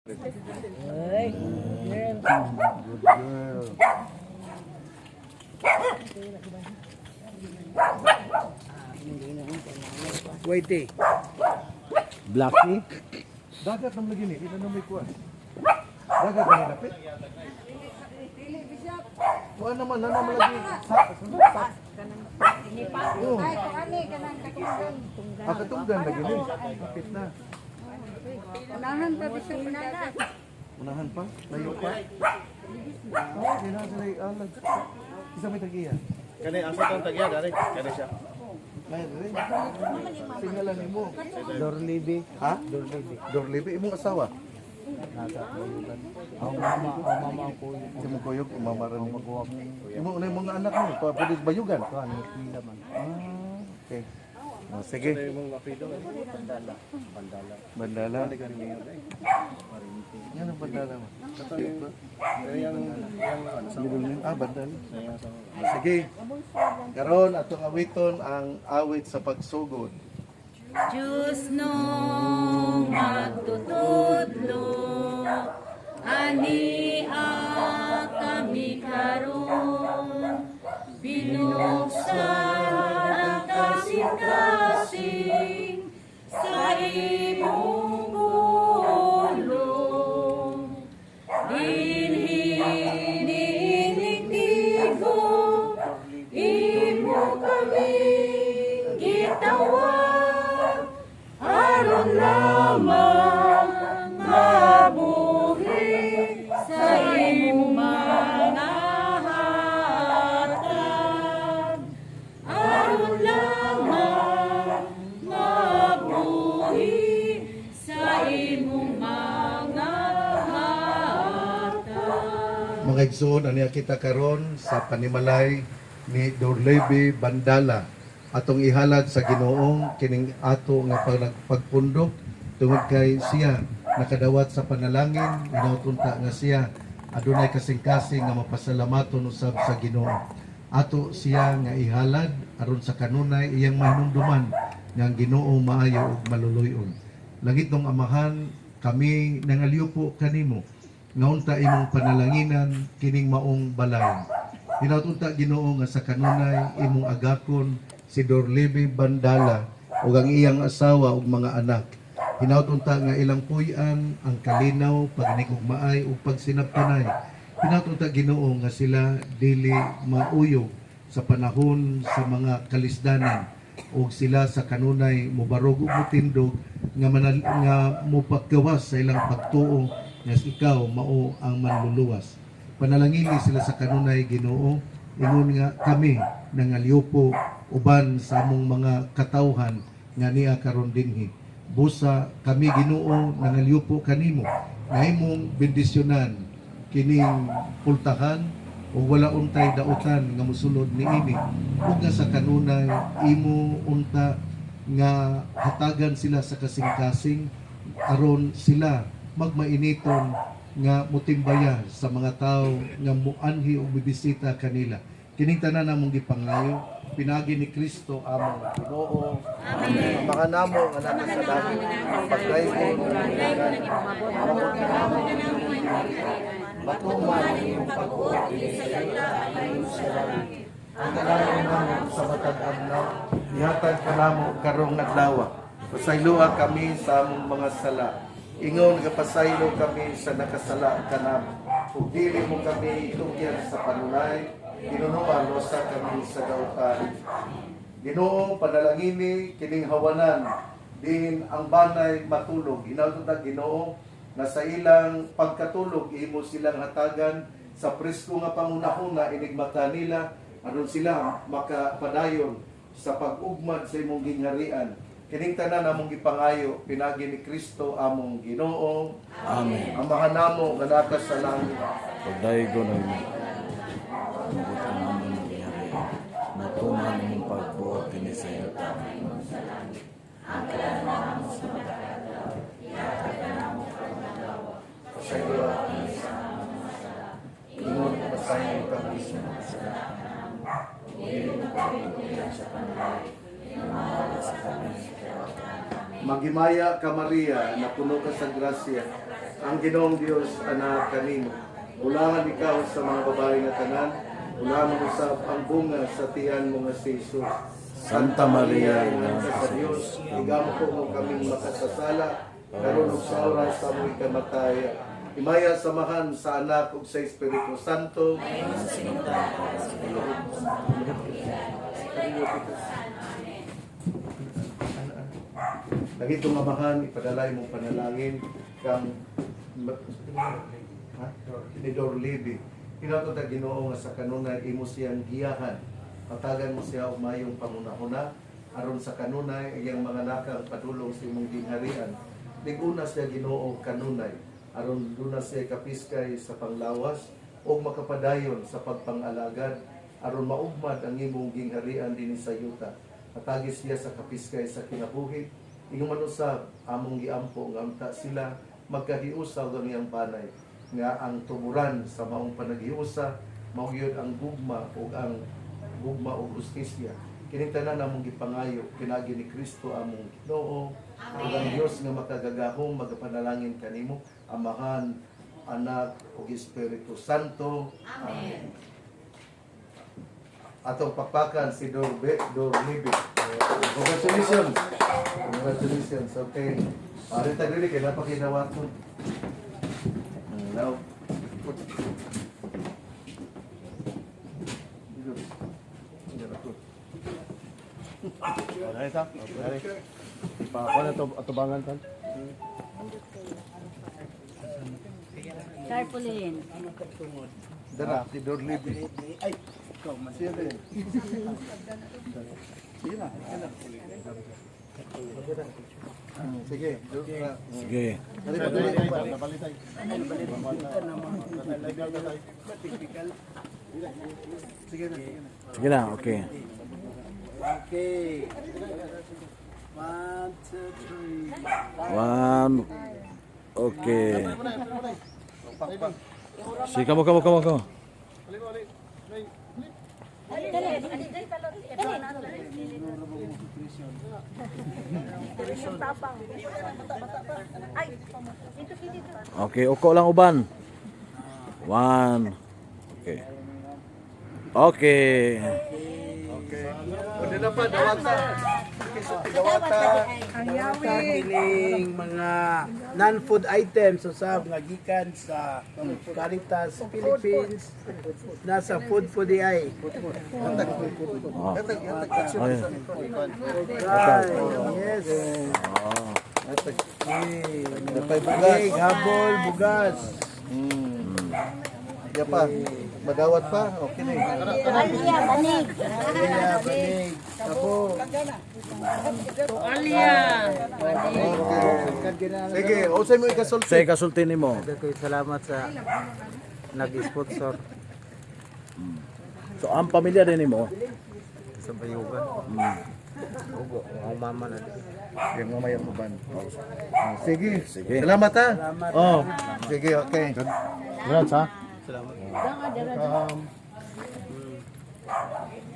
Ay, good girl. Good girl. Wait. Blackie? Dagat nang lagi ni, di na may kuwan. Dagat na lapit. Kuan naman, na naman lagi. Sa. Oo. Ay, kung ani, kanang katunggan. Ah, katunggan lagi ni. Lapit na. Unahan pa bisa pagdagat. Unahan pa? Layo pa? Oo, di na sila alag. Isa may tagiya. Kani asa tong tagya dari? Kani siya. May rin. Singalan nimo. Dorlibi. Ha? Dorlibi. Dorlibi imong asawa. Nasa kuyugan. Ang mama ang kuyog. Imong kuyog, imama ra nimo. Maguwang. Imo na imong anak mo, pa pwede bayugan. Kuan, pila man. Ah, okay. Ah, sige. Imong apido. Bandala. Bandala. Bandala. Kani mayor dai. Yan ang bandala mo. Yang yang ano sa Ah, bandala. yang sa Ah, sige. Karon atong awiton ang awit sa pagsugod. Diyos nung magtutudlo, ani kami karon, binuksan ang kasing-kasing sa imong pulong. Dinhi niining tigo, imo kaming gitawag, aron lamang mabuhi sa imong mga hatag. Aron lamang mabuhi sa imong mga hatag. Mga igsoon, aniya kita karon sa panimalay ni Dorlebe Bandala. Atong ihalad sa Ginoong kining ato nga pagpundok tungod kay siya nakadawat sa panalangin, hinautunta nga siya adunay kasing-kasing nga mapasalamaton usab sa Ginoo. Ato siya nga ihalad aron sa kanunay iyang mahinumduman nga ang Ginoo maayo ug maluluy-on. Langit nong Amahan, kami nangalyupo kanimo nga unta imong panalanginan kining maong balay. Hinaut unta, Ginoo, nga sa kanunay imong agakon si Dorlebe Bandala ug ang iyang asawa ug mga anak. Hinaut unta nga ilang puy-an ang kalinaw, pagnikugmaay ug pagsinabtanay. Hinaut unta, Ginoo, nga sila dili mauyog sa panahon sa mga kalisdanan ug sila sa kanunay mobarog ug motindog nga manal, nga mopagawas sa ilang pagtuo nga ikaw mao ang manluluwas. Panalangini sila sa kanunay, Ginoo, ingon nga kami nangalyupo uban sa among mga katawhan nga niya karon dinhi. Busa kami, Ginoo, nangalyupo kanimo nga imong bendisyonan kining pultahan ug wala untay dautan nga mosulod niini ug nga sa kanunay imo unta nga hatagan sila sa kasing-kasing aron sila magmainiton nga motimbaya sa mga tao nga muanhi o bibisita kanila. Kining tanan among gipangayo pinagi ni Kristo among Ginoo. Amen. Mga namo nga nasa sa langit, pagdaygon matuman ang imong pagbuot dinhi sa yuta ayon sa langit. Ang kalain namo sa matag adlaw, ihatag kanamo karong adlaw. Pasayloa kami sa among mga sala. Ingon nga pasaylo kami sa nakasala kanamo. Ug dili mo kami itugyan sa panulay, Ginoo, luwasa kami sa dautan. Ginoo, panalangini kining hawanan diin ang banay matulog. Hinaut ta, Ginoo, nga sa ilang pagkatulog imo silang hatagan sa presko nga pangunahuna inig mata nila aron sila makapadayon sa pag-ugmad sa imong gingharian. Kining tanan among gipangayo pinagi ni Kristo among Ginoo. Amen. Amahan namo nga naka sa langit. Pagdaygo ng mugot ka naman ng iyari. Natuman imong pagbuot dinhi sa yuta. Ang kailangan mo sa mga Pasayloa kami sa among sala. Ingon pasaylo kami sa mga sala. Magimaya ka, Maria, napuno ka sa grasya. Ang Ginoong Dios ana kanimo. Bulahan ikaw sa mga babae nga tanan, bulahan usab ang bunga sa tiyan mo nga si Jesus. Santa Maria, Ina sa Dios, igampo mo kaming makasasala, karon ug sa oras sa among ikamatay. Himaya sa Amahan, sa Anak ug sa Espiritu Santo. Langitong Amahan, ipadala imong panalangin kang ha? Ni Dorlibi. Hinato ta Ginoo nga sa kanunay imo siyang giyahan. Hatagan mo siya og mayong pangunahuna aron sa kanunay iyang mga lakang padulong sa imong gingharian. Lig-una siya, Ginoo, kanunay aron duna siya kapiskay sa panglawas o makapadayon sa pagpangalagad aron maugmad ang imong gingharian dinhi sa yuta. Hatagi siya sa kapiskay sa kinabuhi. Ingon man usab among giampo nga unta sila magkahiusa og ang iyang banay nga ang tuburan sa maong panaghiusa mao gyud ang gugma ug ang gugma ug hustisya. Kining tanan among gipangayo pinaagi ni Kristo among Ginoo. Ug ang Dios nga makagagahom magapanalangin kanimo, Amahan, Anak ug Espiritu Santo. Amen. Atong pakpakan si Dorbe Dorlibi. Congratulations. Congratulations. Okay. Pare tagili kay napakinawat mo. Now, Dali ta. Dali. Pa ko na to atubangan tan. Tarpaulin. Dara si Dorlibi. Ay, ikaw man. Siya din. Sige na. Sige. Sige. Dali pa, dali pa. Nabalitay. Sige na. Sige na. Sige na, okay. Okay. One, two, three. One. Okay. Sige, kamo, kamo, kamo, kamo. Dali, dali, dali, dali. Ay, dito, dito. Okay, uko lang uban. One. Okay. Okay. Okay. O na pa, dawata. Okay, so dawata. Ang yawi. Kining mga non-food items usab nga gikan sa Caritas Philippines, nasa Food for the Eye. Oh. Hatag, hatag. Ay. Right. Yes. Oh. Hatag. Okay. Napay bugas. Okay, habol, bugas. Ya pa. Madawat pa. Okay na. Alya, banig. Kaya, banig. Sabo. Tualya. Okay. Sige, usay mo ikasulti. Say kasulti nimo. Daghang salamat sa nag-sponsor. So ang pamilya din nimo. Sa Bayugan. Ugo, ang mama na din. Yung mamaya uban. Sige. Sige. Salamat ha. Oh. Sige, okay. Congrats ha. Salamat. Welcome.